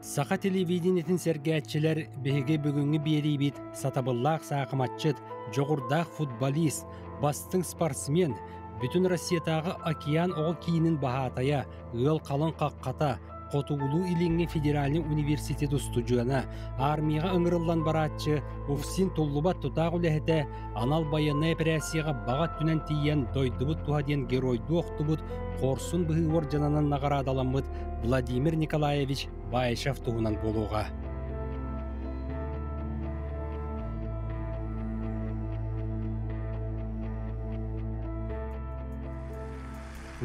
Саха телевидениетин сэргээччилэр биһиги бүгүҥҥү биэриибит сатабыллаах саахыматчыт, дьоҕурдаах футболист, бастыҥ спортсмен, бүтүн Россиятааҕы океан оҕо киинин баһаатайа, ыал халыҥ хаххата, Хотугулуу-Илиҥҥи федеральнай университет устудьуона, армияҕа ыҥырыллан барааччы УФСИН туллубат тутаах үлэһитэ, анал байыаннай эпэрээссийэҕэ баҕа өттүнэн тиийэн дойдубут туһа диэн геройдуу охтубут хорсун быһыы уордьанынан наҕараадаламмыт Владимир Николаевич Баишев туһунан буолуоҕа.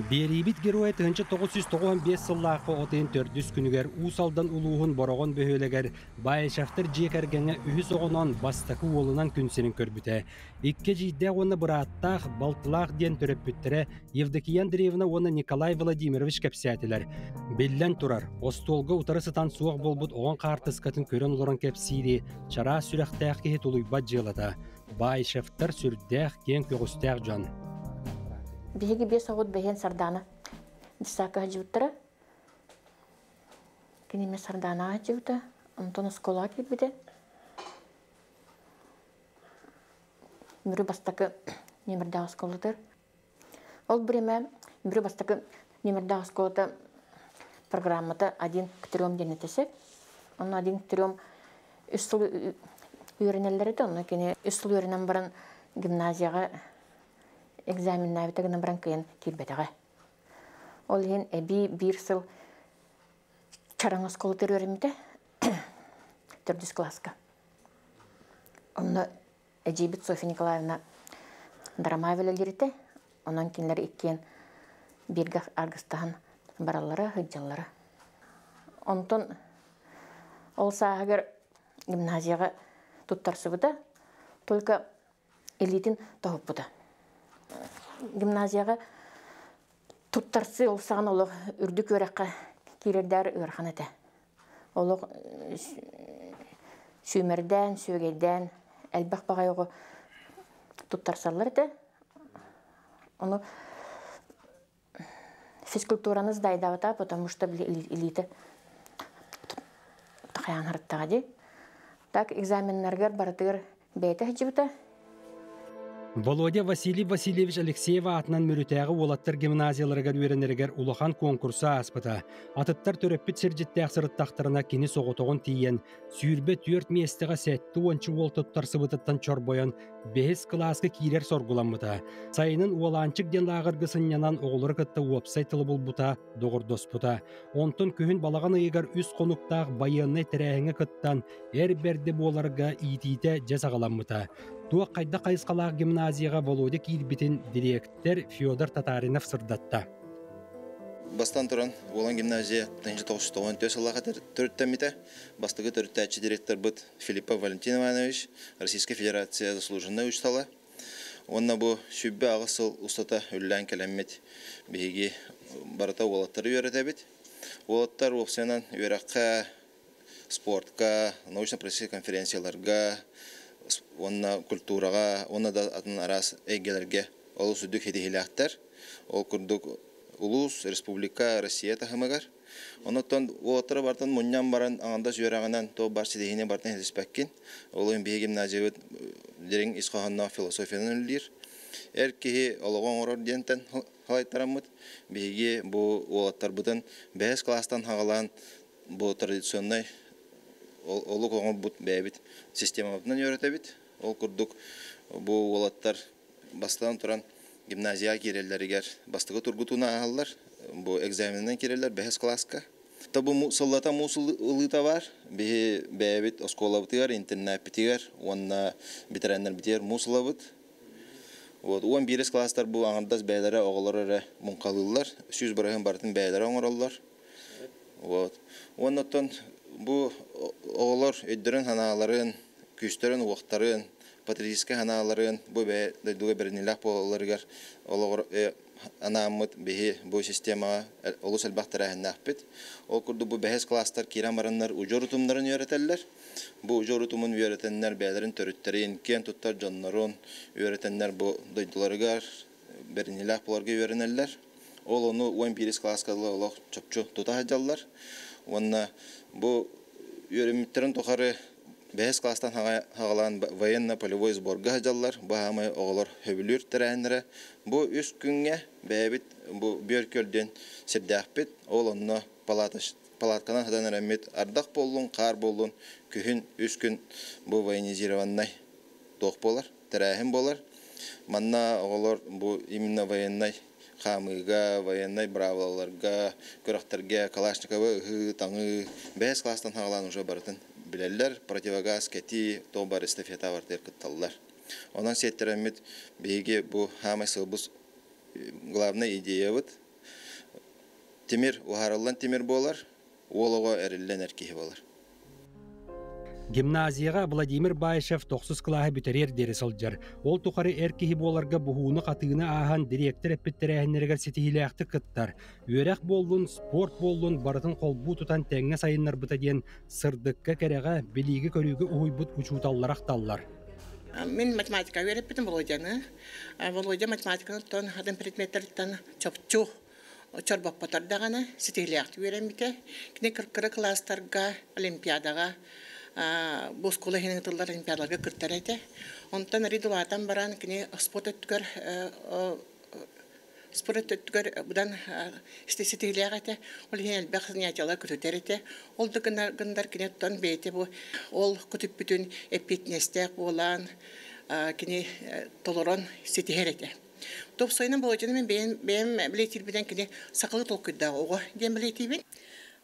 Биэриибит геройа 1995 сыллаахха от ыйын төрдүс күнүгэр Уус Алдан улууһун Бороҕон бөһүөлэгэр Баишевтар дьиэ кэргэҥҥэ үһүс оҕонон бастакы уолунан күн сирин көрбүтэ. Икки эдьиийдээх уонна бырааттаах, балтылаах диэн төрөппүттэрэ Евдокия Андреевна уонна Николай Владимирович кэпсээтилэр. Биллэн турар, остуолга утары сытан суох буолбут оҕоҥ хаартыскатын көрөн олорон кэпсиири чараас сүрэхтээх киһи тулуйбат дьыалата. Баишевтар сүрдээх киэҥ көҕүстээх дьон. Биһиги биэс оҕут бэһиэн Сардаана десакка сылдьыбыттара. Кини эмиэ Сардаанаҕа сылдьыбыта. Онтон оскуолаҕа киирбитэ. Мүрү бастакы ньэмирдээх оскуолатыгар. Ол бириэмэ Мүрү бастакы ньэмирдээх оскуолата программата один к трем диэн этэ сөп. Онно один к трем үс сыл үөрэнэллэр этэ. Онно кини үс сыл үөрэнэн баран гимназияҕа экзаменнаабыта гынан баран кыайан киирбэтэҕэ. Ол иһин эбии биир сыл Чараҥ оскуолатыгар үөрэммитэ төрдүс кылааска. Онно эдьиийбит Софья Николаевна Дарамаева үлэлиир этэ. Онон кинилэр иккиэн бииргэ аргыстаһан бараллара, сылдьаллара. Онтон ол сааһыгар гимназияҕа туттарсыбыта, только илиитин тоһуппута. Гимназияҕа туттарсыы ол саҕана олох үрдүк үөрэххэ киирэрдээр ыарахан этэ. Олох сүүмэрдээн, сүөгэйдээн элбэх баҕайы оҕо туттарсаллар этэ. Ону физкультураны сдайдаабата, потому что илиитэ хайаан харыттаҕа дии. Так экзаменнарыгар барытыгар бэйэтэ сылдьыбыта. Володя Василий Васильевич Алексеев аатынан Мүрүтээҕи уолаттар гимназияларыгар үөрэнэригэр улахан куонкурсу ааспыта. Атыттар төрөппүт сирдьиттээх сырыттахтарына кини соҕотоҕун тиийэн, 24 миэстэҕэ 70 уол туттарсыбытыттан чорбойон, бэһис кылааска киирэр соргуламмыта. Сайынын Уолаанчык диэн лааҕырга сынньанан оҕолору кытта уопсай тылы булбута, доҕордоспута. Онтон күһүн балаҕан ыйыгар үс хонуктаах байыаннай тэрээһиҥҥэ кыттан, эр бэрдэ буоларга иитиитэ дьэ саҕаламмыта. Туох хайдах хайысхалаах гимназияҕа Володя киирбитин дириэктэр Федор Татаринов сырдатта. Бастан туран, Уолан гимназия 1994 сыллаах төрүттэммитэ. Бастакы төрүттээччи директорбыт Филиппов Валентин Иванович, Российскай Федерация заслуженнай учуутала. Уонна бу 28 сыл устата үллээн кэлэммит биһиги барыта уолаттары үөрэтэбит. Уолаттар уопсайынан үөрэххэ спортка, научно-практическай конференцияларга уонна культураҕа уонна да атын араас эйгэлэргэ олус үрдүк ситиһиилээхтэр. Ол курдук улуус, республика, Россия таһымыгар. Оннуттан уолаттары барытын мунньан баран аҥардас үөрэҕинэн туох баар ситиһиини барытын ситиспэккин. Ол иһин биһиги гимназиябыт дириҥ ис хоһоонноох философиянан үлэлиир. Эр киһи олоҕу оҥорор диэнтэн салайтараммыт биһиги бу уолаттарбытын бэһис кылаастан саҕалаан бу традиционнай олук оҥорбут бэйэбит системабытынан үөрэтэбит. Ол курдук бу уолаттар бастаан туран гимназияҕа киирэллэригэр бастакы тургутууну ааһаллар. Бу экзаменынан киирэллэр бэһис кылааска. Бу сыллата муус ылыыта баар. Биһи бэйэбит оскуолабытыгар, интернаппитигэр уонна бэтэрээннэрбитигэр муус ылабыт. Вот, 11 класстар бу аҥардас бэйэлэрэ оҕолор эрэ муҥхалыыллар, 100% барытын бэйэлэрэ оҥороллор. Вот. Уонна оттон бу оҕолор өйдөрүн-санааларын, күүстэрин-уохтарын, патриотическай санааларын бу бэйэ дойдуга бэриниилээх буолалларыгар олоҕор анааммыт биһи бу системаҕа олус элбэх тэрээһиннээхпит. Ол курдук бу бэһис класстар киирэн бараннар удьуор утумнарын үөрэтэллэр. Бу удьуор утумун үөрэтэннэр бэйэлэрин төрүттэрин, киэн туттар дьоннорун үөрэтэннэр бу дойдуларыгар бэриниилээх буоларга үөрэнэллэр. Ол ону 11 кылааска дылы олох чопчу тута сылдьаллар. Уонна бу үөрэммиттэрин тухары бэһис класстан хагалаан военно-полевой сборга сылдьаллар. Бу хаамай оҕолор хөбүлүүр тэрээһиннэрэ. Бу үс күҥҥэ бэйэбит бу Бүөр диэн сирдээхпит. Ол онно палатканан сытан эрэммит ардах буоллун, хаар буоллун, күһүн үс күн бу военизированнай туох буолар, тэрээһин буолар. Манна оҕолор бу именно военнай хаамыыга, военнай быраабылаларга, күрэхтэргэ Калашниковы ыһыы, таҥыы, бэһис класстан хагалаан уже барытын билэллэр, противогаз кэтии, то бар эстафета бартыгар кытталлар. Онон сиэттэрэммит биһиги бу хаамай сылбыс главный идеябыт тимир уһаарыллан тимир буолар, уол оҕо эриллэн эр киһи буолар. Гимназияҕа Владимир Баишев тохсус кылааһы бүтэриэр диэри сылдьар. Ол тухары эр киһи буоларга буһууну-хатыыны ааһан дириэктэр эппит тэрээһиннэригэр ситиһиилээхтик кыттар. Үөрэх буоллун, спорт буоллун барытын холбуу тутан тэҥҥэ сайыннарбыта диэн сырдыкка, кэрэҕэ, билиигэ-көрүүгэ уһуйбут учууталлар ахталлар. Мин математика үөрэппитим Володяны. Володя математиканы атын предметтериттэн чопчу чорбоппотор даҕаны ситиһилээхтик үөрэммитэ. Кини кыра кылаастарга, олимпиадаҕа, бу оскуола иһин ыытыллар олимпиадаларга кыттар этэ. Онтон арый улаатан баран кини спорт өттүгэр спорт өттүгэр быдан ситиһилээх этэ. Ол иһин элбэх занятиялар көтүтэр этэ. Ол да гыннар кини оттон бэйэтэ бу ол көтүппүтүн эппиэтинэстээх буолан кини толорон ситиһэр этэ. Топсойунан Володяны мен бэйэм бэйэм билэтиирбинэн кини сахалыы толкуйдаах оҕо диэн билэтиибин.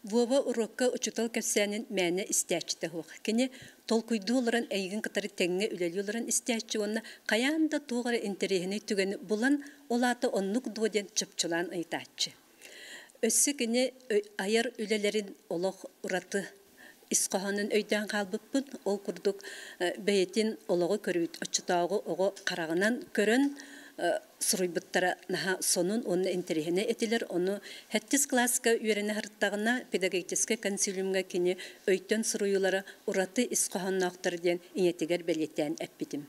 Вова урокка учуутал кэпсээнин мээнэ истээччитэ суох. Кини толкуйдуу олорон эйигин кытары тэҥҥэ үлэлии олорон истээччи уонна хайаан да туох эрэ интэриэһинэй түгэни булан, ол аата оннук дуо диэн чопчулаан ыйытааччы. Өссө кини айар үлэлэрин олох ураты ис хоһоонун өйдөөн хаалбыппын. Ол курдук бэйэтин олоҕу көрүүт оччотооҕу оҕо хараҕынан көрөн суруйбуттара наһаа сонун уонна интэриэһинэй этилэр. Ону сэттис кылааска үөрэнэ сырыттаҕына педагогическай консилиумҥа кини өйтөн суруйуулара ураты ис хоһоонноохтор диэн ийэтигэр бэлиэтээн эппитим.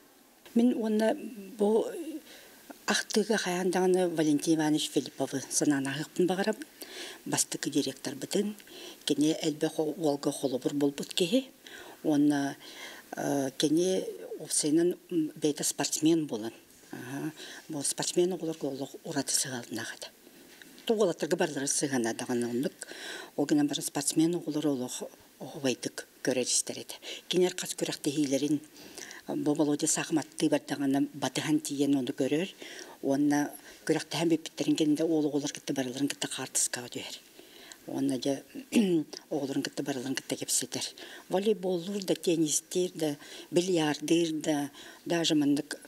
Мин уонна бу ахтыыга хайаан даҕаны Валентин Иванович Филипповы санаан ааһыахпын баҕарабын. Бастакы директорбытын, кини элбэх уолга холобур буолбут киһи. Уонна кини уопсайынан бэйэтэ спортсмен буолан, бу спортсмен оҕолорго олох ураты сыһыаннаах этэ. Уолаттарга барылара сыһыана даҕаны оннук. Ол гынан баран спортсмен оҕолору олох оһуобайдык көрөр истэр этэ. Кинилэр хас күрэхтэһиилэрин бу Володя саахыматтыы бардаҕына батыһан тиийэн ону көрөр уонна күрэхтэһэн бүппүттэрин кэннэ уол оҕолор кытта барыларын кытта хаартыскаҕа түһэр. Уонна дьэ оҕолорун кытта барыларын кытта кэпсэтэр. Волейболлуур да, теннистиир да, бильярдыыр да, даже маннык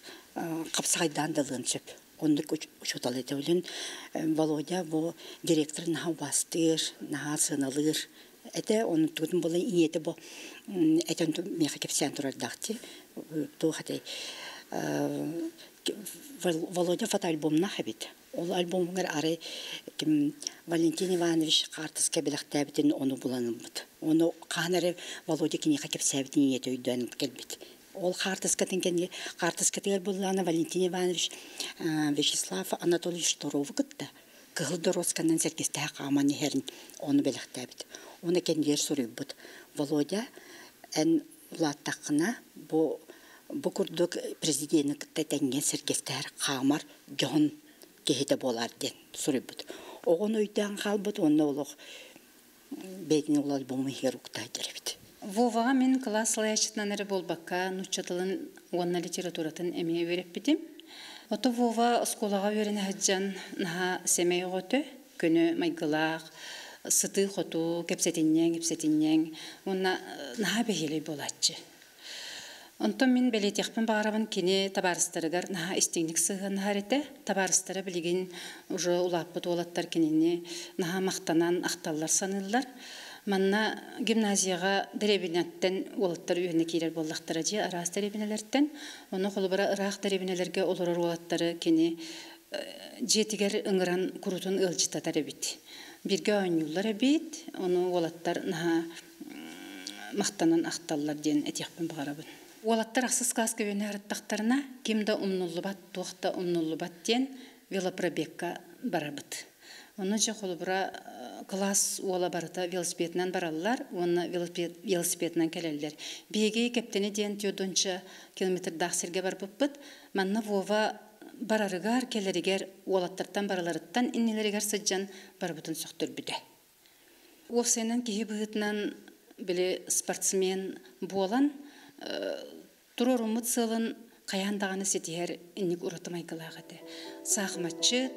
хапсаҕайдаан да ылыан сөп. Оннук учуутал этэ. Олен Володя бу директор наһаа убаастыыр, наһаа сыаналыыр этэ. Онун тугутун буолан ийэтэ бу этэн миэхэ кэпсээн турардаахти. Туох этэй Володя фотоальбомнаах эбит. Ол альбомугар арай ким Валентин Иванович хаартыска бэлэхтээбитин ону булан ылбыт. Ону хаһан эрэ Володя киниэхэ кэпсээбитин ийэтэ өйдөөн кэлбит. Ол хаартыскатын кэннигэр хаартыскатыгар буллаҕына Валентин Иванович Вячеслав Анатольевич Торову кытта кыһыл доруосканан сэргэстэһэ хааман иһэрин ону бэлэхтээбит. Уонна кэннигэр суруйбут: Володя, эн улааттаххына бу бу курдук президени кытта тэҥҥэ сэргэстэһэр хаамар дьоһун киһитэ буолаар диэн суруйбут. Оҕону өйдөөн хаалбыт уонна олох бэйэтин ол альбому иһигэр уктаах эбит. Воваҕа мин кылаас салайааччытынан эрэ буолбакка, нуучча тылын уонна литературатын эмиэ үөрэппитим. Ото Вова оскуолаҕа үөрэнэ сылдьан наһаа сэмэй оҕо этэ, көнө майгылаах, сытыы-хотуу, кэпсэтинньэҥ, ипсэтинньэҥ уонна наһаа бэһиэлэй буолааччы. Онтон мин бэлиэтиэхпин баҕарабын кини табаарыстарыгар наһаа истиҥник сыһыаннаһар этэ. Табаарыстара билигин уже улааппыт уолаттар кинини наһаа махтанан ахталлар саныыллар. Манна гимназияҕа дэриэбинэттэн уолаттар үөрэнэ киирэр буоллахтара дии, араас дэриэбинэлэртэн. Ону холобура ыраах дэриэбинэлэргэ олорор уолаттары кини дьиэтигэр ыҥыран курутун ыалдьытатар эбит. Бииргэ оонньууллар эбит, ону уолаттар наһаа махтанан ахталлар диэн этиэхпин баҕарабын. Уолаттар ахсыс кылааска үөрэнэ сырыттахтарына, ким да умнуллубат, туох да умнуллубат диэн велопробегка барабыт. Ону дьэ холобура Класс уола барыта велосипедынан бараллар уонна велосипедынан кэлэллэр. Биһиги Кэптэни диэн түөрт километрдаах сиргэ барбыппыт. Манна Вова барарыгар, кэлэригэр уолаттартан барыларыттан иннилэригэр сылдьан барыбытын сөхтөрбүтэ. Уопсайынан киһи быһыытынан били спортсмен буолан туруоруммут сыалын хайаан даҕаны ситиһэр инник ураты майгылаах этэ. Саахыматчыт.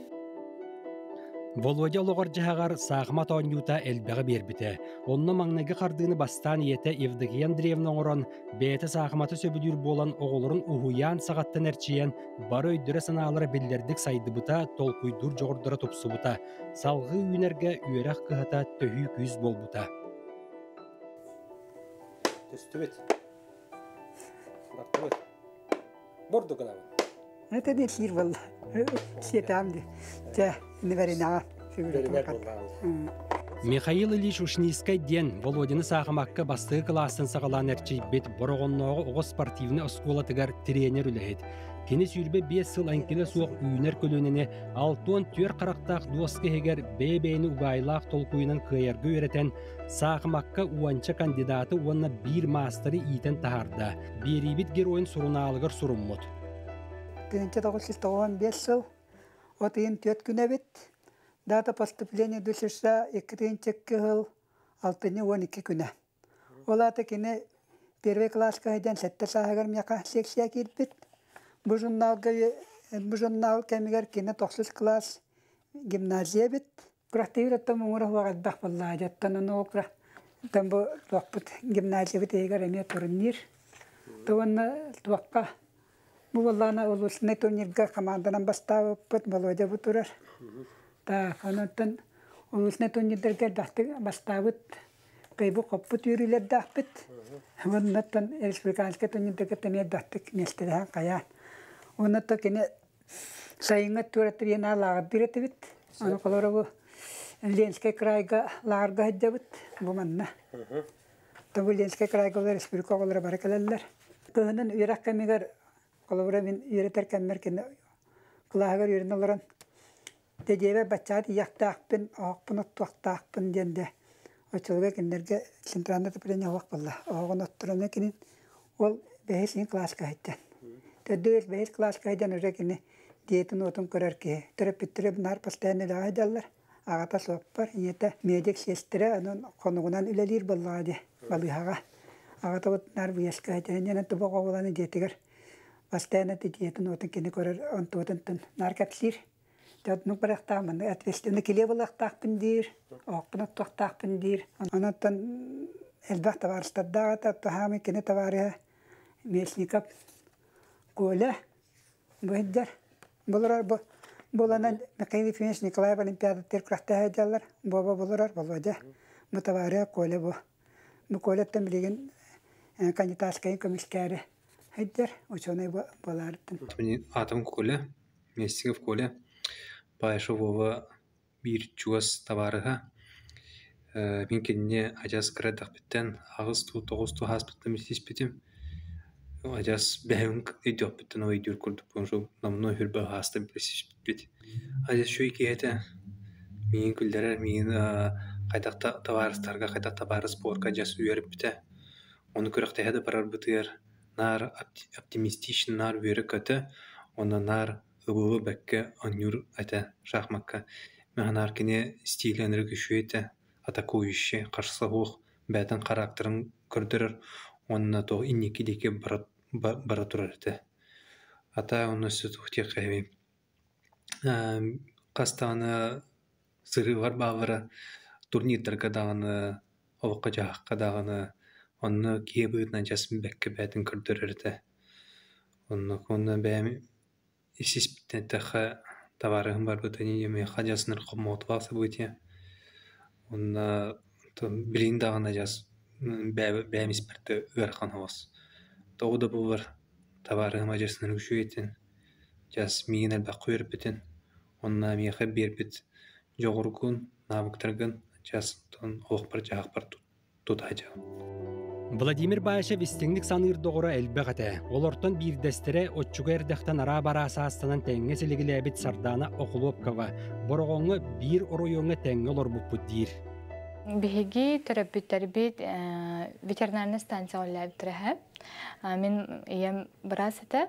Володя олоҕор дьаһаҕар саахымат оонньуута элбэҕи биэрбитэ. Онно маҥнайгы хардыыны бастаан ийэтэ Евдокия Андреевна оҥорон, бэйэтэ саахыматы сөбүлүүр буолан оҕолорун уһуйаан саҕаттан эрчийэн, бары өйдөрө-санаалара биллэрдик сайдыбыта, толкуйдуур дьоҕурдара тупсубута. Салҕыы үүнэргэ үөрэх кыһата төһүү күүс буолбута. Түстүбүт. Бартыбыт. Бурдук гынабын. Это не сир был. Сетам ди. Те, не верина. Михаил Ильич Ушницкай диэн Володины саахымакка бастакы кылаастан саҕалаан эрчийбит Бороҕоннооҕу оҕо спортивнай оскуолатыгар тренер үлэһит. Кини 25 сыл эҥкилэ суох үүнэр көлүөнэни 64 харахтаах дуоска иһигэр бэйэ-бэйэни угаайылаах толкуйунан кыайарга үөрэтэн, саахымакка уонча кандидаты уонна биир маастары иитэн таһаарда. Биэриибит геройун сурунаалыгар суруммут. 1995 сыл от ыйын 4 күнэ эбит. Дата поступления ДЮСШ 2 сыл алтынньы 12 күнэ. Ол аата кини первый класска сылдьан сэттэ сааһыгар миэхэ секция киирбит. Бу журналга бу журнал кэмигэр кини тохсус класс гимназия эбит. Күрэхтэһии оттон муҥура суох элбэх буоллаҕа. Дьэттэн ону оттон бу туохпут гимназиябыт иһигэр эмиэ турнир. Уонна туохха бу буоллаҕына улуусунай турнирга команданан бастаабыппыт Володя бу турар. Так, онтон улуусунай турнирдарга элбэхтик бастаабыт кыайбыт-хоппут үөрүүлэрдээхпит. Уоннаттан республиканскай турнирдарга эмиэ элбэхтик миэстэлэһэн хайаан. Уонна то кини сайыҥҥы туора лааҕырдыыр этибит. Аны холоро бу Ленскэй крайга лааҕырга сылдьабыт бу манна. То бу Ленскэй крайга олор республика оҕолоро бары кэлэллэр. Кыһынын үөрэх кэмигэр холобура мин үөрэтэр кэммэр кини кылааһыгар үөрэнэ олорон Тэдиэбэр баччаат ийэхтаахпын, оһохпун оттуохтаахпын диэн дэ оччолорго кинилэргэ центральное отопление оһох буолла. Оһоҕун отторуна кинин ол бэһис иһин кылааска сылдьан. Төрдүс бэһис кылааска сылдьан уже кини дьиэтин уотун көрөр киһи. Төрөппүттэрэ наар постоянно үлэҕэ сылдьаллар. Аҕата суоппар, ийэтэ медик сиэстэрэ, онон хонугунан үлэлиир буоллаҕа дии балыыһаҕа. Аҕата вот наар выездка сылдьан диэн туба оҕолону дьиэтигэр постоянно дьиэтин уотун кини көрөр онтуотун наар кэпсиир. Дьэ, барыахтаах маннык ответственный килиэ булуохтаахпын диир, оһохпун оттуохтаахпын диир. Онон элбэх табаарыстардаах этэ, хаамый кини табаарыһа Местников Коля бу сылдьар. Буларар бу буланан Михаил Ефимович Николаев Олимпиадатыгар күрэхтэһэ сылдьаллар. Боба буларар Володя. Бу табаарыһа Коля бу. Бу Коляттан билигин кандидатскайын көмүскээри сылдьар, ученый буолаарыттан. Атым Коля, Местников Коля, Паша Вова биир чугас табаарыһа. Мин кинини адьас кыра эрдэхпиттэн аҕыс дуу, тоҕус дуу ааспыттан билсиспитим. Адьас бэйэм өйдүөхпүттэн өйдүүр курдукпун номнуо хүрбэ ааста билсиспиппит. Адьас үчүгэй киһи этэ. Миигин күллэрэр, миигин хайдах да табаарыстарга, хайдах табаарыс буоларга адьас үөрэппитэ. Ону күрэхтэһэ да барарбытыгар наар оптимистично, наар үөрэ-көтө, уонна наар ыбылы бэккэ оонньуур этэ шахмакка. Мин наар кини стилэ ынырык үчүгэй этэ, атакующий, харса суох, бэйэтин характерын көрдөрөр уонна туох инники диэки бара турар этэ. Ата онно өссө туох диэххэ эбий хас даҕаны сырыылар бааллара турнирдарга даҕаны, олоххо-дьаһахха даҕаны онно киһи быһыытынан дьас бэккэ бэйэтин көрдөрөр этэ. Оннук уонна бэйэм ис-испиттэн эттэххэ табаарыһым барбыта миэхэ адьас хоммотулаах событие. Уонна билигин даҕаны адьас бэйэм испэр да ыарахан соҕус. Тоҕо да буоллар табаарыһым адьас үчүгэй этин, адьас миигин элбэххэ үөрэппитин уонна миэхэ биэрбит дьоҕургун, навыктаргын адьас олохпор-дьаһахпар тута сылдьабын. Владимир Баишев истиҥник саныыр доҕоро элбэх этэ. Олортон биирдэстэрэ оччуга эрдэхтэн араа-бараа саастанан тэҥҥэ силигилээбит Сардаана Охлопкова Бороҕоҥҥо биир оройуоҥҥа тэҥҥэ олорбуппут диир. Биһиги төрөппүттэрбит ветеринарнай станцияҕа үлэлээбиттэрэ. Мин ийэм быраас этэ.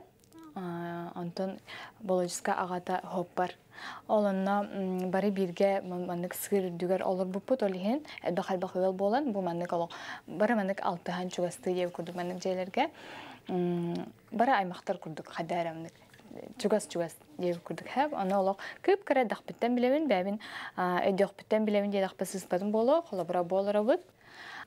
Онтон Болодьуска аҕата Хоппар. Ол онно бары бииргэ маннык сыыр үрдүгэр олорбуппут, ол иһин элбэх-элбэх ыал буолан, бу маннык олох бары маннык алтыһан чугастыы диэбит курдук маннык дьиэлэргэ бары аймахтар курдук хайда эрэ маннык чугас-чугас диэбит курдук хэп. Ону олох кып-кыра эрдэхпиттэн билэбин, бэйэбин өйдүөхпүттэн билэбин диэтэхпэ сыыспатым буолуо, холобура буоларабыт.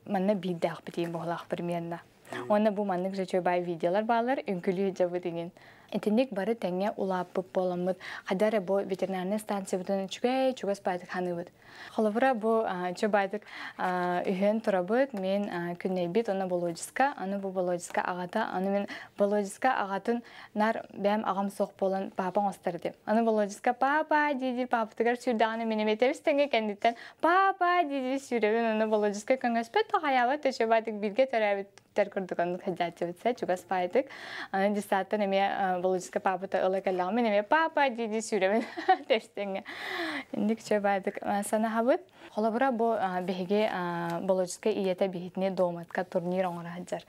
Манна биирдээхпит иин буолаах примерно. Уонна бу маннык же бай видеолар баалар, үҥкүлүү дьабыт иҥин. Итинник бары тэҥҥэ улааппыт буоламмыт, хайда эрэ бу ветеринарнай станциябытын үчүгэй, чугас баайдык ханыыбыт. Холобура, бу үчүгэй баайдык үһүөн турабыт, мен күннэйбит, уонна Болодьуска, аны бу Болодьуска аҕата, аны мен Болодьуска аҕатын нар бэйэм аҕам суох буолан папа оҥостор этим. Аны Болодьуска папа дии-дии папатыгар сүүрдэҕинэ мин эмиэ тэбис-тэҥҥэ кэнниттэн папа дии-дии сүүрэбин, аны Болодьуска көҥөспөт хайаабат үчүгэй баайдык бииргэ төрөөбүттэр курдук оннук сылдьааччыбыт сэ чугас баайдык. Аны десаттан эмиэ Болодьуска папата ыла кэллэҕим мин эмиэ папа дии-дии сүүрэбин тэбис-тэҥҥэ. Инник үчүгэй баайдык санаһабыт. Холобура бу биһиги Болодьуска ийэтэ биһитини доматка турнир оҥоро сылдьар.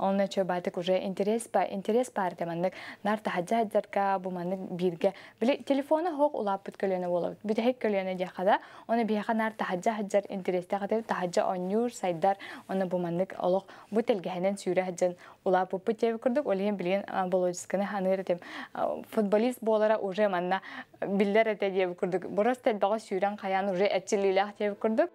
Онно чөбатык уже интерес ба интерес баар этэ маннык нар таһадьа сылдьарга бу маннык бииргэ били телефона хоох улааппыт көлүөнэ буолабыт бүтэһик көлүөнэ диэххэ да оны биһиэхэ нар таһадьа сылдьар интерестээх этэ таһадьа оонньуур сайдар оны бу маннык олох бу тэлгэһэнэн сүүрэ сылдьан улааппыппыт диэбит курдук ол иһин билигин Болодьусканы ханыыр этим футболист буолара уже манна биллэр этэ диэбит курдук просто элбэҕи сүүрэн хайаан уже эрчиллиилээх диэбит курдук.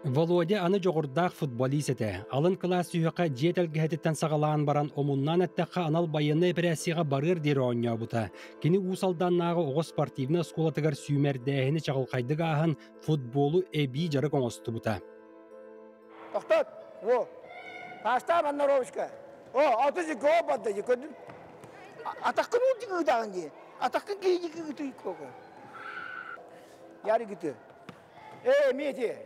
Володя аны дьоҕурдаах футболист этэ. Алын кылаас сүһүөххэ дьиэ тэлгэһэтиттэн саҕалаан баран, омуннаан эттэххэ, анал байыаннай эпэрээссийэҕэ барыар диэри оонньообута. Кини Уус Алданнааҕы оҕо спортивнай оскуолатыгар сүүмэрдээһини чаҕылхайдык ааһан, футболу эбии дьарык оҥостубута. Тохтот! Во! Таастаа манна Ровочка! О, аты жиго бадда көрдүм. Атахкын уурдук дии. Атахкын киһи кыытый коко. Яри гыты. Ээ, Мити!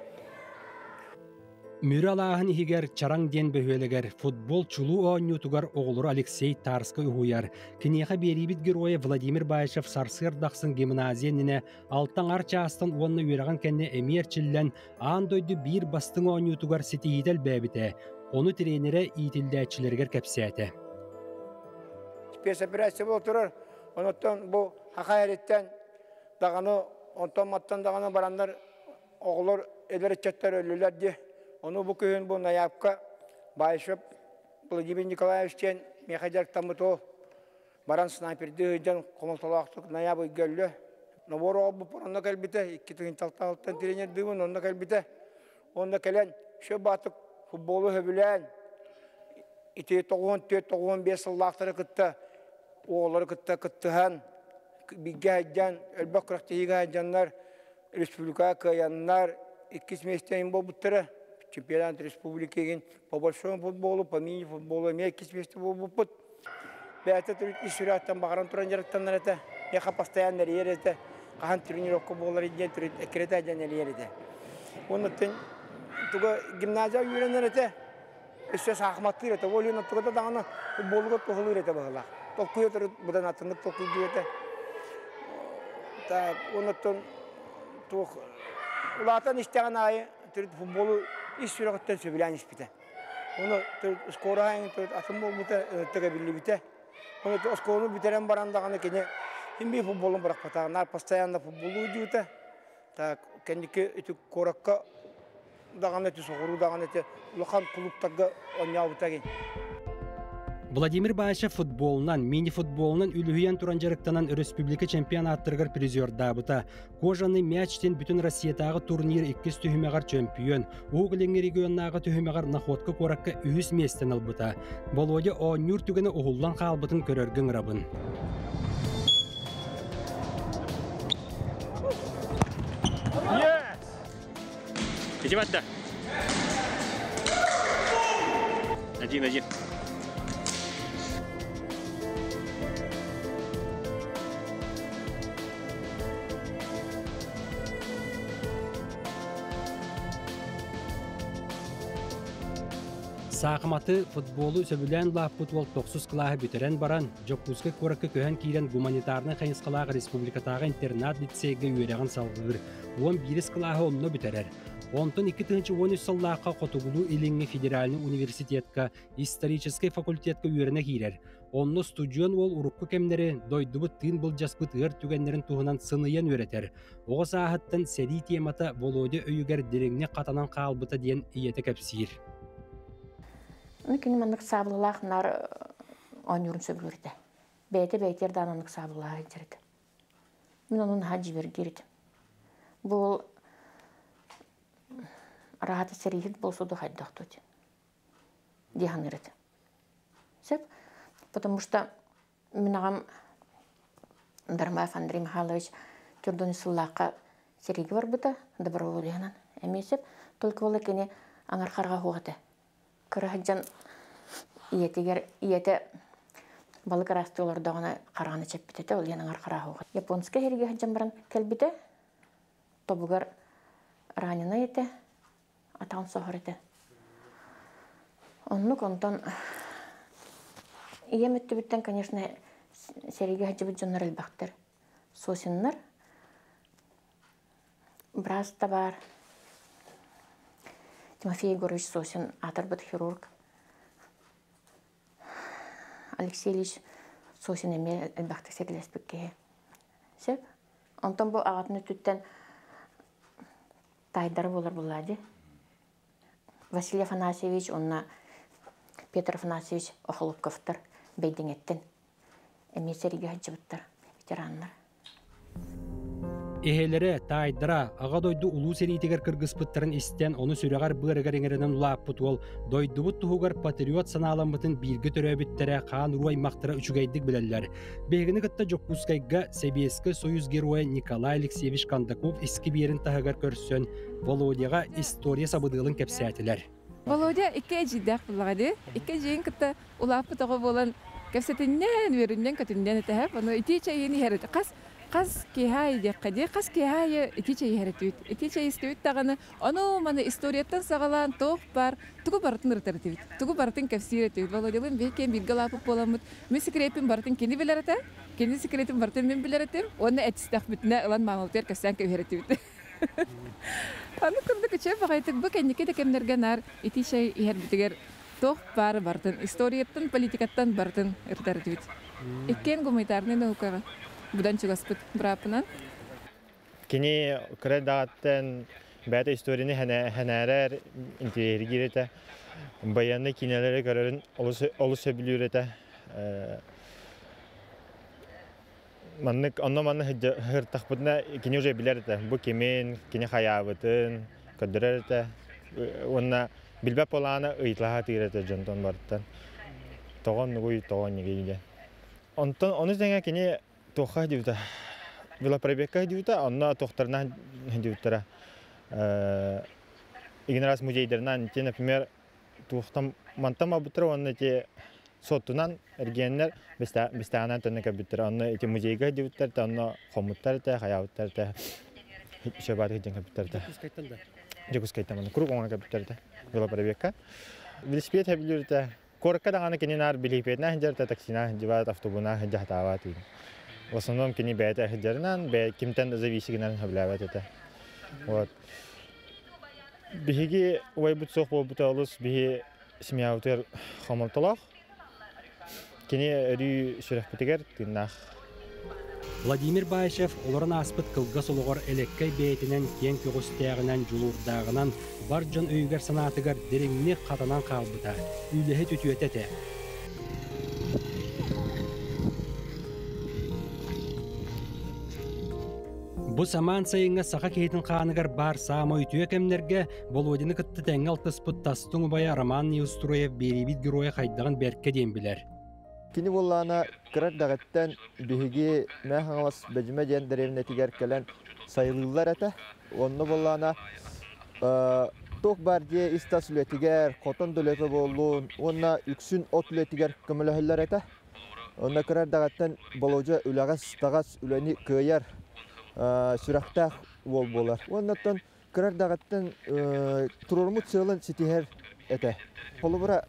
Мүрү алааһын иһигэр Чараҥ диэн бөһүөлэгэр футбол чулуу оонньуутугар оҕолору Алексей Тарскай уһуйар. Киниэхэ биэриибит геройа Владимир Баишев сарсыарда ахсын гимназия иннинэ алта аҥар чаастан уонна үөрэҕин кэннэ эмиэ эрчиллэн, аан дойду биир бастыҥ оонньуутугар ситиһиитэ элбээбитэ. Ону тренерэ иитиллээччилэригэр кэпсээтэ. Спецоперация буола турар. Онуттан бу Хахай эриттэн даҕаны онтон-маттан даҕаны бараннар оҕолор эдэр ыччаттар өллүлэр дии. Ону бу күһүн бу Найаапка Баишев Владимир Николаевич диэн миэхэ дьарыктаммыт уол баран снайпердыы сылдьан хомолтолоохтук Найаап ыйга өллө. Нобуор оҕолбуппар онно кэлбитэ, 2 тыһыынча тренердыыбын онно кэлбитэ. Онно кэлэн все баатык футболу сөбүлээн ити 94-95 сыллаахтары кытта оҕолору кытта кыттыһан бииргэ сылдьан элбэх күрэхтэһиигэ сылдьаннар республикаҕа кыайаннар иккис миэстэни буолбуттара. Чемпионат республики по большому футболу, по мини-футболу эмиэ иккис миэстэ буолбуппут. Бэйэтэ төрүт ис сүрэхтэн баҕаран туран дьарыктанар этэ. Миэхэ постоянно эрийэр этэ. Хаһан тренировка буолар диэн төрүт эккирэтэ диэн эрийэр этэ. Оннуттан туга гимназия үөрэнэр этэ. Өссө саахыматтыыр этэ. Ол иһин туга да даҕаны футболуга туһалыыр этэ быһыылаах. Толкуйа төрүт быдан атыннык толкуйдуур этэ. Так, оннуттан туох улаатан истэҕин аайы төрүт футболу ис сүрэҕиттэн сөбүлээн испитэ. Ону скороһа төрүт атын буолбута, ытыга биллибитэ. Ону оскуоланы бүтэрэн баран даҕаны кини хим футболун бырахпатаҕа, наар постоянно футболу дьуута. Так, кэнники ити куоракка даҕаны ити соҕуруу даҕаны ити улахан клубтарга оонньообута гин. Владимир Баишев футболунан, мини-футболунан үлүһүйэн туран дьарыктанан өрөспүүбүлүкэ чемпионаттарыгар призердаабыта. Кожаный мяч диэн бүтүн Россиятааҕы турнир иккис түһүмэҕэр чөмпүйүөн, Уһук Илиҥҥи регионнааҕы түһүмэҕэр Находка куоракка үһүс миэстэни ылбыта. Володя оонньуур түгэнэ уһуллан хаалбытын көрөргө ыҥырабын. Yes! Иди да. 1-1. Саахыматы, футболу сөбүлээн улааппыт уол тохсус кылааһы бүтэрэн баран, Дьокуускай куоракка көһөн киирэн гуманитарнай хайысхалаах республикатааҕы интернат-лицейгэ үөрэҕин салҕыыр, 11-ис кылааһы онно бүтэрэр. Онтон 2013 сыллаахха Хотугулуу-Илиҥҥи федеральнай университетка историческай факультетка үөрэнэ киирэр. Онно студент уол урукку кэмнэри, дойдубут тыын былдьаспыт ыар түгэннэрин туһунан сыныйан үөрэтэр. Оҕо сааһыттан сэрии темата Володя өйүгэр дириҥник хатанан хаалбыта диэн ийэтэ кэпсиир. Кини маннык саабылалаах наар оонньуурун сөбүлүүр этэ. Бэйэтэ бэйэтигэр даҕаны оннук саабылалаах сылдьар этэ. Мин ону наһаа дьиибэргиир этим. Бу араһата сэрииһит буолсу да хайдах дуу дии саныыр этим. Сөп. Потому что мин аҕам Дармаев Андрей Михайлович төрдүн сыллаахха сэриигэ барбыта доброволеһынан эмиэ сөп. Только ол кини аҥар хараҕа суох этэ. Кыра сылдьан ийэтигэр ийэтэ балык ыраастыы олордоҕуна хараҕын эчэппит этэ, ол иһин аҥар хараҕа суох. Японскай сэриигэ сылдьан баран кэлбитэ, тобугар раненай этэ, атаҕын соһор этэ. Оннук онтон ийэм өттүбүттэн, конечно, сэриигэ сылдьыбыт дьоннор элбэхтэр. Сосиннар, быраас да баар, Тимофей Егорович Сосин аатырбыт хирург. Алексей Ильич Сосин эмиэ элбэхтик сэриилэспит киһи. Сөп. Онтон бу аҕатын өттүттэн таайдара буолар буоллаа дии. Василий Афанасьевич уонна Петр Афанасьевич Охлопковтар Бэйдиҥэттэн эмиэ сэриигэ сылдьыбыттар ветераннар. Эһэлэрэ, таайдара Аҕа дойду Улуу сэриитигэр кыргыспыттарын истэн, ону сүрэҕэр-быарыгар иҥэринэн улааппыт уол дойдубут туһугар патриот санааламмытын бииргэ төрөөбүттэрэ хаан-уруу аймахтара үчүгэйдик билэллэр. Биһигини кытта Дьокуускайга Сэбиэскэй Союз Геройа Николай Алексеевич Кондаков искибиэрин таһыгар көрсөн, Володяҕа история сабыдыалын кэпсээтилэр. Володя икки эдьиийдээх буллаҕа дии. Икки эдьиийин кытта улааппыт оҕо буолан кэпсэтиннэн, үөрүннэн-көтүннэн этэһэп. Ону итии чэйин иһэр хас хас киэһэ аайы диэххэ дии, хас киэһэ аайы итии чэй иһэр этибит. Итии чэй истибит даҕаны, ону маны историяттан саҕалаан туох баар тугу барытын ырытар этибит. Тугу барытын кэпсиир этибит. Володялыын биһи киэн бииргэ улааппыт буоламмыт, мин секреппин барытын кини билэр этэ, кини секретин барытын мин билэр этим уонна этистэхпитинэ ылан маамабытыгар кэпсээн кэбиһэр этибит. Аны курдук үчүгэй баҕайытык бу кэнники да кэмнэргэ наар итии чэй иһэрбитигэр туох баары барытын историяттан, политикаттан барытын ырытар этибит. Иккиэн гуманитарнай наукаҕа быдан чугаспыт бырааппынан. Кини кыра даҕаттан бэйэтэ историяны хэнээрэр, интириэһиргиир этэ. Байыаннай киинэлэри көрөрүн олус сөбүлүүр этэ. Маннык онно-манна сырыттахпытына кини уже билэр этэ. Бу кимин, кини хайаабытын көрдөрөр этэ. Уонна билбэт буолаана ыйыталаһа сатыыр этэ дьонтон барыттан. Тоҕо оннугуй, тоҕо оннугуй диэн. Онтон ону тэҥэ кини туохха сылдьыбыта? Велопробегка сылдьыбыта, онно туохтарынан сылдьыбыттара. Игин раз музейдарынан, ити, например, туохтан мантан барбыттара уонна ити суоттунан эргиэннэр бистээҕинэн төннө кэлбиттэрэ. Онно ити музейга сылдьыбыттар этэ, онно хоммуттар этэ, хайаабыттар этэ, Шөбааты сылдьан кэлбиттэр этэ. Дьокуускайтан да? Дьокуускайтан манна куруук оҥоро кэлбиттэр этэ велопробегка. Велосипед сөбүлүүр этэ. Куоракка даҕаны кини наар билипиэтинэн сылдьар этэ, таксинан сылдьыбат, автобуһунан сылдьа сатаабат. В основном кини бэйэтэ сылдьарынан, кимтэн да зависигынан сөбүлээбэт этэ. Вот. Биһиги убайбыт суох буолбута олус биһи семьябытыгар хомолтолоох. Кини өрүү сүрэхпитигэр тыыннаах. Владимир Баишев олорон ааспыт кылгас олоҕор элэккэй бэйэтинэн киэҥ көҕүстээҕинэн, дьулуурдааҕынан бар дьон өйүгэр-санаатыгар дириҥник хатанан хаалбыта, үлэһит үтүөтэ этэ. Бу самаан сайыҥҥа саха киһитин хааныгар баар саамай үтүө кэмнэргэ Володяны кытта тэҥҥэ алтыспыт тастыҥ убайа Роман Неустроев биэриибит геройа хайдаҕын бэркэ диэн билэр. Кини буоллаҕына кыра эрдэҕиттэн биһиги Мэҥэ Хаҥалас Бэдьимэ диэн дэриэбинэтигэр кэлэн сайылыыллар этэ. Онно буоллаҕына туох баар дьиэ ис-тас үлэтигэр, хотон да үлэтэ буоллун уонна үксүн от үлэтигэр көмөлөһөллөр этэ. Онно кыра эрдэҕиттэн Болуодьа үлэҕэс-таҕас үлэни кыайар, сүрэхтээх уол буолар. Уонна оттон кыра эрдэҕиттэн туруоруммут сыалын ситиһэр этэ. Холобура,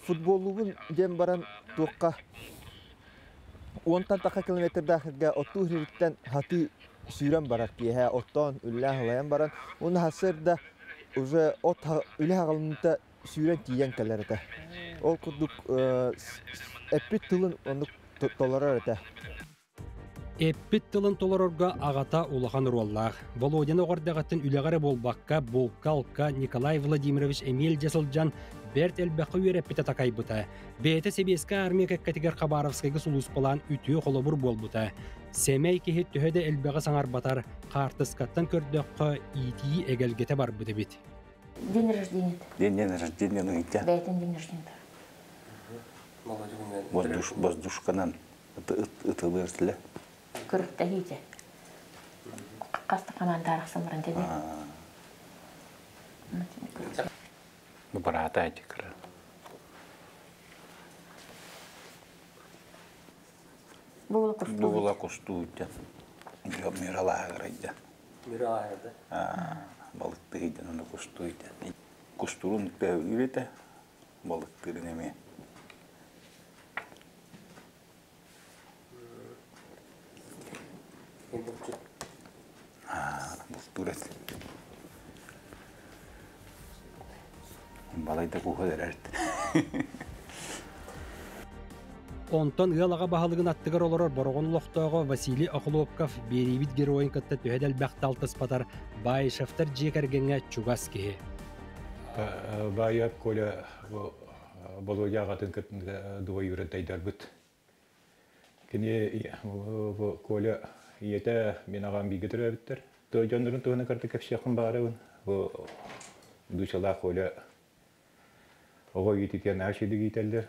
футболлуубун диэн баран туохха уонтан таха километрдаах сиргэ оттуу сириттэн хатыы сүүрэн барар киэһэ оттоон үллээн-халайан баран уонна сарсыарда уже от үлэ хаҕылыныыта сүүрэн тиийэн кэлэр этэ. Ол курдук эппит тылын оннук толорор этэ. Эппит тылын толорорго аҕата улахан оруоллаах. Володяны оҕо эрдэҕиттэн үлэҕэ эрэ буолбакка, булка-алка Николай Владимирович эмиэ илдьэ сылдьан, бэрт элбэххэ үөрэппитэ-такайбыта. Бэйэтэ Сэбиэскэй Армия кэккэтигэр Хабаровскайга сулууспалаан үтүө холобур буолбута. Сэмэй киһи төһө да элбэҕи саҥарбатар, хаартыскаттан көрдөххө, иитии эгэлгэтэ барбыт эбит. День рождения. День рождения ыйда. Бэйэтин день рождения. Воздушканан ытылыыр тиле. Көрүктэһиите. Хаста команда арахсан баран деді. Бырата айтыкыры. Була кустуу. Була кустуу Миралааҕырайда. Миралааҕырда. Балыктыыйдан оны кустууйдан. Кустуурун көһүлүүр балыктыырын эмиэ. Бултуур эт. Балайда куха дэрэрт. Онтон ыал аҕа баһылыгын аттыгар олорор Бороҕон олохтооҕо Василий Охлопков биэриибит геройун кытта төһө да элбэхтэ алтыспатар Баишевтар дьиэ кэргэҥҥэ чугас киһи. Баайап Коля Болуодьа аҕатын кытта двоюродайдарбыт. Кини Коля ийэтэ мин аҕам бииргэ төрөөбүттэр. Дьоннорун туһунан кытта кэпсиэхпин баҕарабын. Бу Дучалаах Коля оҕо иититиэн наһаа үчүгэйдик иитэллэр.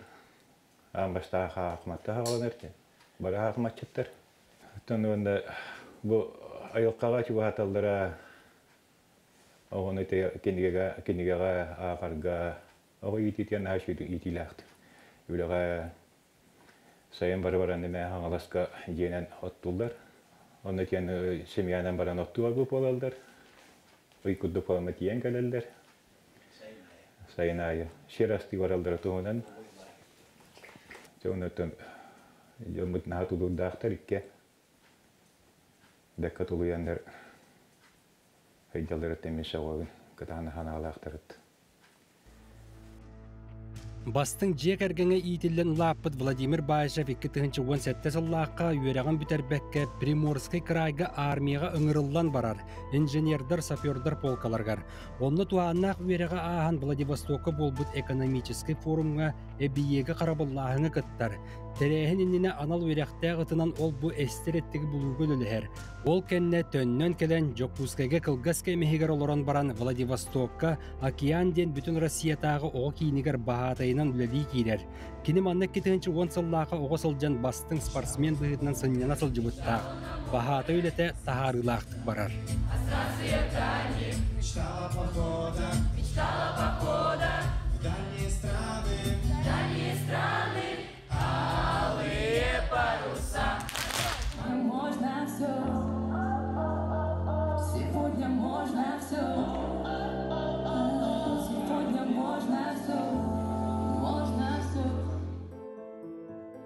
Аан бастаах хаахыматта хааланар бары хаахыматчыттар. Оттон уонна бу айылҕаҕа чугаһаталлара оҕону кинигэҕэ кинигэҕэ ааҕарга оҕо иитиитигэр наһаа үчүгэйдик иитиилээхтик үлэҕэ сайын бары баран эмэ Хаҥаласка дьиэнэн оттууллар. Онно тиэн семьянан баран оттуу барбыт буолаллар. Ый курдук буолан тиийэн кэлэллэр. Сайын аайы сир астыы бараллара туһунан. Дьэ оннуттан дьоммут наһаа тулуурдаахтар икки. Бэккэ тулуйаннар сылдьалларыттан мин сөҕөбүн, кытаанах санаалаахтарыт. Бастыҥ дьиэ кэргэҥҥэ иитиллэн улааппыт Владимир Баишев 2017 сыллаахха үөрэҕин бүтэрбэккэ Приморскай кыраайга армияҕа ыҥырыллан барар инженердэр, сапердар полкаларыгар. Онно туһааннаах үөрэҕи ааһан Владивостокка буолбут экономическай форумҥа эбийиэги харабыллааһыҥҥа кыттар. Тэрээһин иннинэ анал үөрэхтээх ытынан ол-бу эстэр эттиги булууга үлэлэһэр. Ол кэннэ төннөн кэлэн Дьокуускайга кылгас кэм иһигэр олорон баран Владивостокка Океан диэн бүтүн Россиятааҕы оҕо киинигэр баһаатайынан үлэлии киирэр. Кини манна 2010 сыллаахха оҕо сылдьан бастыҥ спортсмен быһыытынан сынньана сылдьыбыттаах. Баһаатай үлэтэ таһаарыылаахтык барар. Мечтала похода, мечтала похода в дальние страны, в дальние страны, алые паруса. Можно все, сегодня можно все, сегодня можно все, можно все.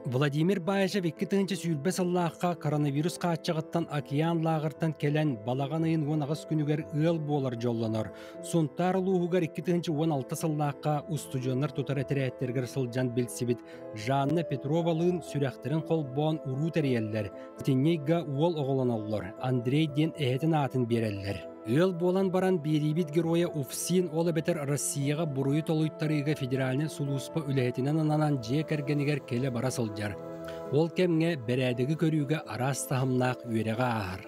Владимир Баишев 2020 сыллаахха коронавирус хааччаҕыттан океан лааҕыртан кэлэн балаҕан ыйын 18 күнүгэр ыал буолар дьоллонор. Сунтаар улууһугар 2016 сыллаахха устудьуоннар тутар этэрээттэригэр сылдьан билсибит Жанна Петровалыын сүрэхтэрин холбоон уруу тэрийэллэр. Итинньэйгэ уол оҕолоноллор, Андрей диэн эһэтин аатын биэрэллэр. Ыал буолан баран биэриибит геройа УФСИН ол эбэтэр Россияҕа буруйу толуйтарыыга федеральнай сулууспа үлэһитинэн ананан дьиэ кэргэнигэр кэлэ-бара сылдьар. Ол кэмҥэ бэрээдэги көрүүгэ араас таһымнаах үөрэҕи ааһар.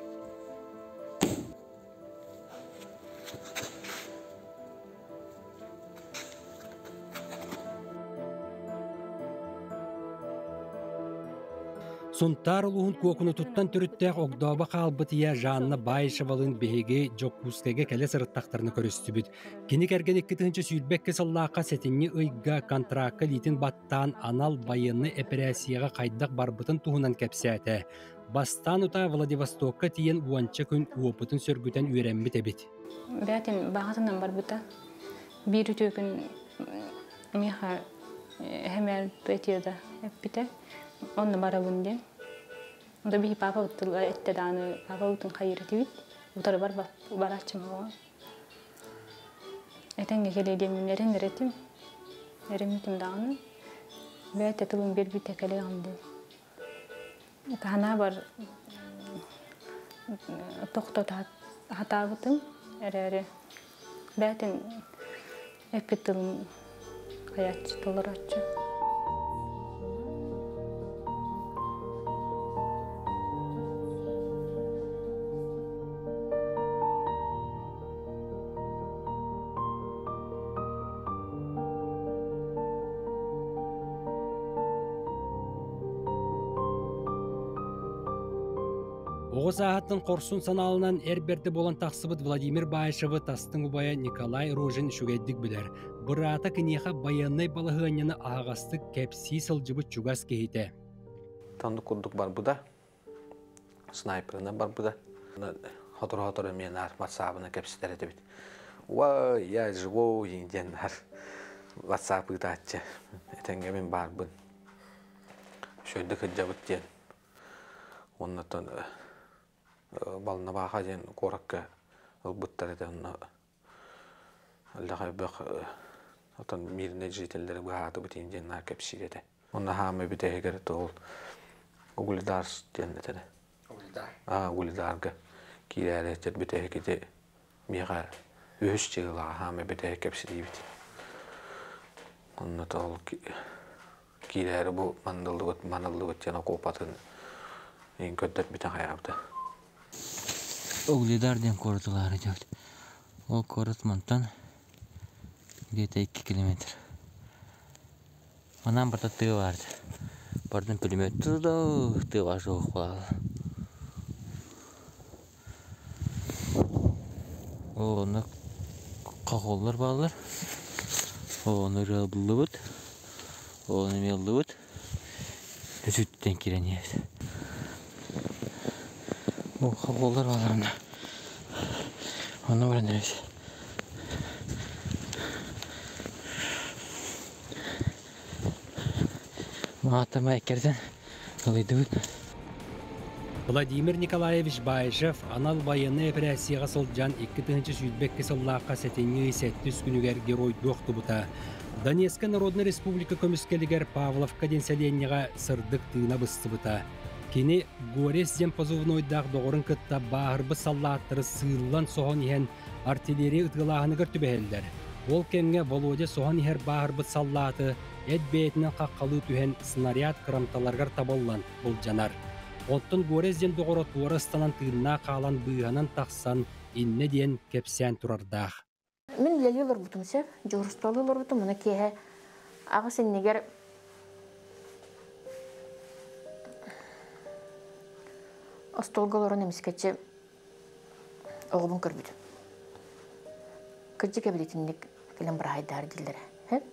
Сунтаар улууһун Куокунутуттан төрүттээх огдообо хаалбыт ийэ Жанна Баишевалыын биһиги Дьокуускайга кэлэ сырыттахтарына көрүстүбүт. Кини кэргэн 2022 сыллаахха сэтинньи ыйга контракка илиитин баттаан анал байыаннай эпэрээссийэҕэ хайдах барбытын туһунан кэпсээтэ. Бастаан утаа Владивостокка тиийэн уонча күн уопутун сөргүтэн үөрэммит эбит. Бээтин баҕатынан барбыта. Биир үтүө күн Миха хэмээр этиэда эппите. Онно барабын диэн. Онто биһи папа ыттыл этте дааны папа утун хайыр этибит. Утары бар бараччым оҕо. Этеңге келе диэмин эрен эретим. Эремитим дааны. Бэйте тылын бербите келе диэн. Хана бар тохтот хатаабытым эрээри бээтин эппит тылын хаяччы толороччу. Оҕо сааһыттан хорсун санаалынан эр бэрдэ буолан тахсыбыт Владимир Баишевы тастыҥ убайа Николай Рожин үчүгэйдик билэр. Быраата киниэхэ байыаннай балаһыанньаны аһаҕастык кэпсии сылдьыбыт чугас киһитэ. Тонну курдук барбыта, снайперынан барбыта. Хотору-хотору эмиэ наар ватсаабына кэпсэтэр этибит. Уа, я живой диэн наар ватсаап ыытааччы. Этэҥҥэ мин баарбын. Үчүгэйдик сылдьабыт диэн. Оннуттан Балнабааха диэн куоракка ылбыттар этэ онно элбэх элбэх отон мирнэй жителлэри быһаатыбыт иин диэн наар кэпсиир этэ. Онно хаама бүтэһигэр ол Угледар диэн этэ. Угледар. Аа, Угледарга киирээри этэр бүтэһик ити миэхэ үһүс чыгылаҕа хаама бүтэһик кэпсэтиибит. Онно ол киирээри бу манныллыбыт маныллыбыт диэн окуопатын иин көрдөрбүтэ хайаабыта. Угледар диэн куоратылаары диэбит. Ол куорат мантан где-то 2 километр. Манан барыта тыа баар. Бардын пулемет тыа баар суох буолла. Ол онно хохоллар бааллар. Ол ону ырыаллыбыт. Ол ону эмиэ ыллыбыт. Сүттэн киирэн иһэбит. Ол хохоллар бааллар онно. Онно баран эрэбит. Маатама эккэрдэн ылыйдыбыт. Владимир Николаевич Баишев анал байыаннай эпэрээссийэҕэ сылдьан 2022 сыллаахха сэтинньи ый сэттис күнүгэр геройдуу охтубута. Донецкай Народнай Республика көмүскэлигэр Павловка диэн сэлиэнньэҕэ сырдык тыына быстыбыта. Кини Горец диэн позывнойдаах доҕорун кытта бааһырбыт саллааттары сыыллан соһон иһэн артиллерия ытыалааһыныгар түбэһэллэр. Ол кэмҥэ Володя соһон иһэр бааһырбыт саллааты эт бэйэтинэн хаххалыы түһэн снаряд кырамталарыгар табыллан былдьанар. Оттон Горец диэн доҕоро туора ыстанан тыыннаах хаалан быыһанан тахсан иннэ диэн кэпсээн турардаах. Мин үлэлии олорбутум сөп, дьуһурусталыы олорбутум, уна киэһэ аҕыс иннигэр остуолга олорон эмискэччи оҕобун көрбүтүм. Кырдьык эбит итинник кэлэн быраһайдаар дииллэрэ. Сөп?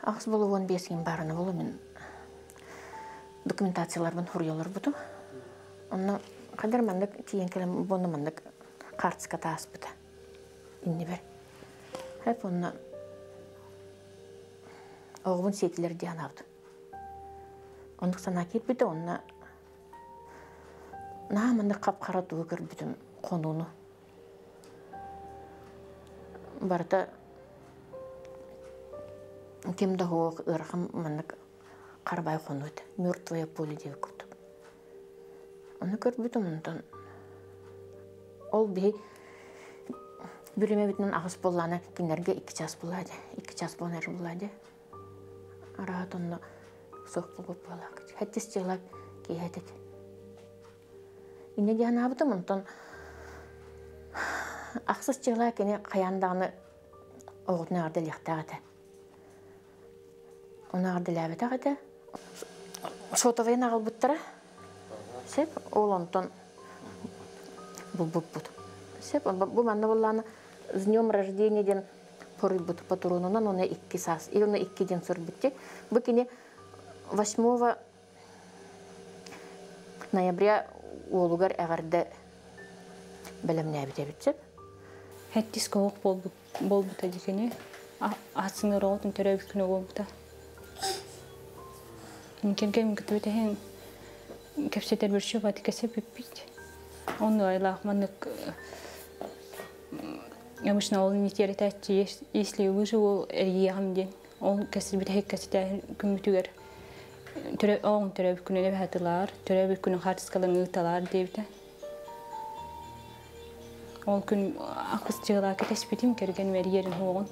Аҕыс болу 15 ким баарына болу мин документацияларбын хуруйа олорбутум. Онно хадar маннык тиийэн кэлэн буонна маннык хаартыска тааспыта. Иннибэр. Хэп онно оҕобун сиэтилэр диэн анаабытым. Оннук санаа киирбитэ, онно наһаа маннык хап-хара тугу көрбүтүм хонууну. Барыта ким да суох ыарахан маннык харабай хонуу этэ. Мертвое поле диэбит курдук. Ону көрбүтүм онтон ол биһи бүрүмэбитинэн аҕыс буоллаана кинилэргэ 2 час буолла дии. 2 час буолан эрэр буолла дии. Араат онно суох буолбут буолаак. Хэттис дьыала киэһэ этэ. Инньэ диэн анаабытым онтон ахсыс дьыала кини хайаан даҕаны оҕотун эҕэрдэлиэхтээх этэ. Ону эҕэрдэлээбэтэх этэ. Сотовайын аҕалбыттара. Сөп, ол онтон булбуппут. Сөп, бу манна буоллаана с днем рождения диэн поруйбут патронунан оны икки саас, и оны икки диэн суруйбут. Бу кини 8 ноября уолугар эҕэрдэ бэлэмнээбит эбит сөп. Хэттис коһуох буолбута дикини. Ахсыныр оҕотун төрөөбүт күнэ буолбута. Кэргэним кытта бүтэһин кэпсэтэр бүрсү баты кэсэппиппит. Онну айлаах маннык обычно ол не тиэрэтээччи, если выживу эрийиэҕим диэн. Ол кэсир бүтэһик кэситээһин күммүтүгэр оҕоҥ төрөөбүт күнүн эбэһэтилаар, төрөөбүт күнүн хаартыскаларын ыыталаар диэбитэ. Ол күн акыс дьыалаа кэтэспитим, кэргэним эрийэрин уоҕун.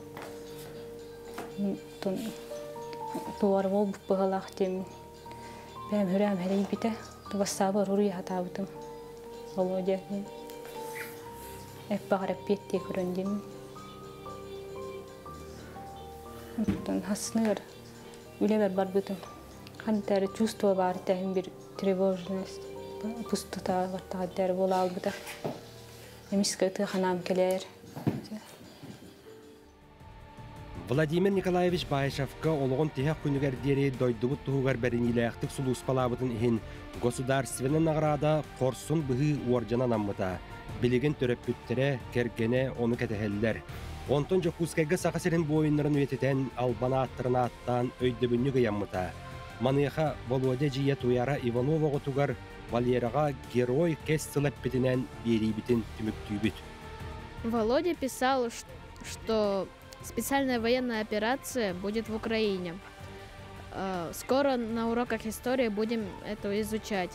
Туар буолбут быһалаах диэммин. Бэйэм хүрээм хэрийбитэ, бассаабар уруй хатаабытым. Володя диэн. Эппэҕэр эппиэттии көрөн диэммин. Оттон хасныгар үлэбэр барбытым. Хантары чувство баар тэһин бир тревожность, пустота бартаҕа буола албыта. Эмискэ ытыы ханаам кэлээр. Владимир Николаевич Баишевка олоҕун тиһэх күнүгэр диэри дойдубут туһугар бэриниилээхтик сулууспалаабытын иһин государственнай наҕараада Хорсун быһыы уордьана анаммыта. Билигин төрөппүттэрэ, кэргэнэ ону кэтэһэллэр. Онтон Дьокуускайга Саха сирин буойуннарын үйэтитэн, албан ааттарын ааттаан өйдөбүнньүк ыйаммыта. Маныаха Володя эдьиийэ Туяра Иванова оҕотугар Валераҕа Герой кэс тыл эппитинэн биэриибитин түмүктүүбүт. Володя писал, что специальная военная операция будет в Украине. Скоро на уроках истории будем это изучать.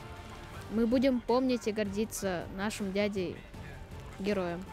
Мы будем помнить и гордиться нашим дядей героем.